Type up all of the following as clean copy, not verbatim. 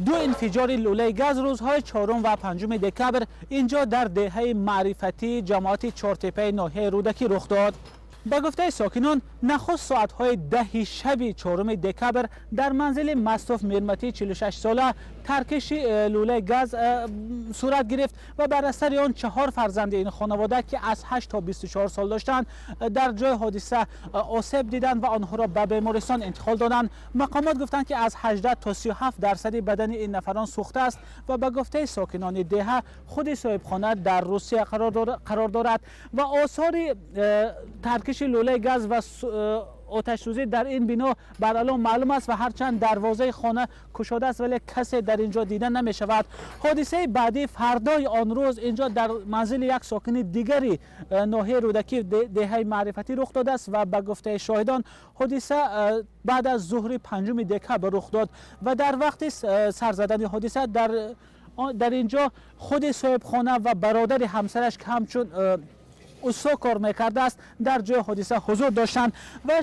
Ду инфиҷори лӯлаи газ рӯзҳои 4 ва 5 декабр инҷо дар деҳаи Маърифатии ҷамоати Чортепаи ноҳияи Рӯдакӣ рух дод. Ба гуфтаи сокинон, нахуст соатҳои 10-и шаби 4 декабр дар манзили Мастуф Мирматӣ, 46-сола, таркиши лӯлаи газ сурат гирифт ва бар асари он чаҳор фарзанди ин хонавода, ки аз 8 то 24 сол доштанд, дар ҷои ҳодиса осеб диданд ва онҳоро ба бемористон интиқол доданд. Мақомот гуфтанд, ки аз 18 то 37 дарсади бадани ин нафарон сӯхта аст ва ба гуфтаи сокинони деҳа, худи соҳибхона дар Русия қарор дорад ва осори таркиши лӯлаи газ ва оташсӯзӣ дар ин бино барало маълум аст ва ҳарчанд дарвозаи хона кушода аст, вале касе дар ин ҷо дида намешавад. Ҳодисаи баъдӣ фардои он рӯз инҷо дар манзили як сокини дигари ноҳияи Рӯдакӣ, деҳаи Маърифатӣ рух додааст ва ба гуфтаи шоҳидон, ҳодиса баъд аз зуҳри 5 декабр рух дод ва дар вақти сар задани ҳодиса дар ин ҷо худи соҳибхона ва бародари ҳамсараш, ки ҳамчун усто кор мекардааст, дар ҷои ҳодиса ҳузур доштанд ва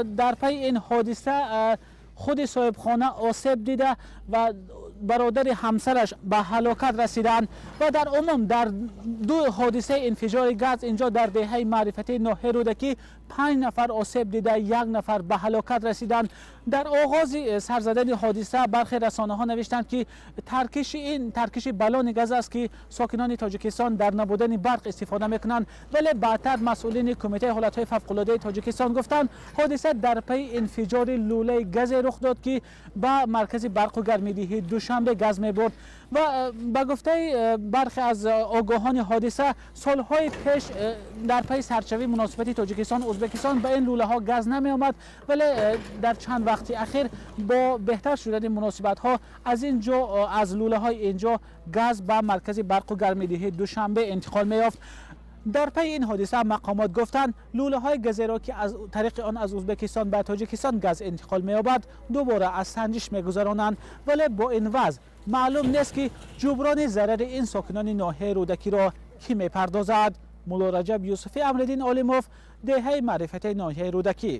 дар пайи ин ҳодиса худи соҳибхона осеб дида ва бародари ҳамсараш ба ҳалокат расиданд. Ва дар умум дар ду ҳодисаи инфиҷори газ инҷо дар деҳаи Маърифатии ноҳияи Рӯдакӣ панҷ нафар осеб дида, як нафар ба ҳалокат расиданд. Дар оғози сар задани ҳодиса бархе расонаҳо навиштанд, ки таркиши ин таркиши баллони газ аст, ки сокинони Тоҷикистон дар набудани барқ истифода мекунанд, вале баъдтар масъулини Кумитаи ҳолатҳои фавқулодаи Тоҷикистон гуфтанд, ҳодиса дар пайи инфиҷори лӯлаи газе рух дод, ки ба маркази барқу гармидиҳии Душанбе газ мебурд. Ва ба гуфтаи бархе аз огоҳони ҳодиса, солҳои пеш дар пайи сардшавии муносибати Тоҷикистон Ӯзбекистон ба ин лӯлаҳо газ намеомад, вале дар чанд вақти ахир бо беҳтар шудани муносибатҳо аз ин ҷо, аз лӯлаҳои ин ҷо газ ба маркази барқу гармидиҳии Душанбе интиқол меёфт. Дар пайи ин ҳодиса мақомот гуфтанд, лӯлаҳои газеро, ки аз тариқи он аз Ӯзбекистон ба Тоҷикистон газ интиқол меёбад, дубора аз санҷиш мегузаронанд. Вале бо ин вазъ маълум нест, ки ҷуброни зарари ин сокинони ноҳияи Рӯдакиро кӣ мепардозад. Мулло Раҷаб Юсуфӣ, Амриддин Олимов, деҳаи Маърифати ноҳияи Рӯдакӣ.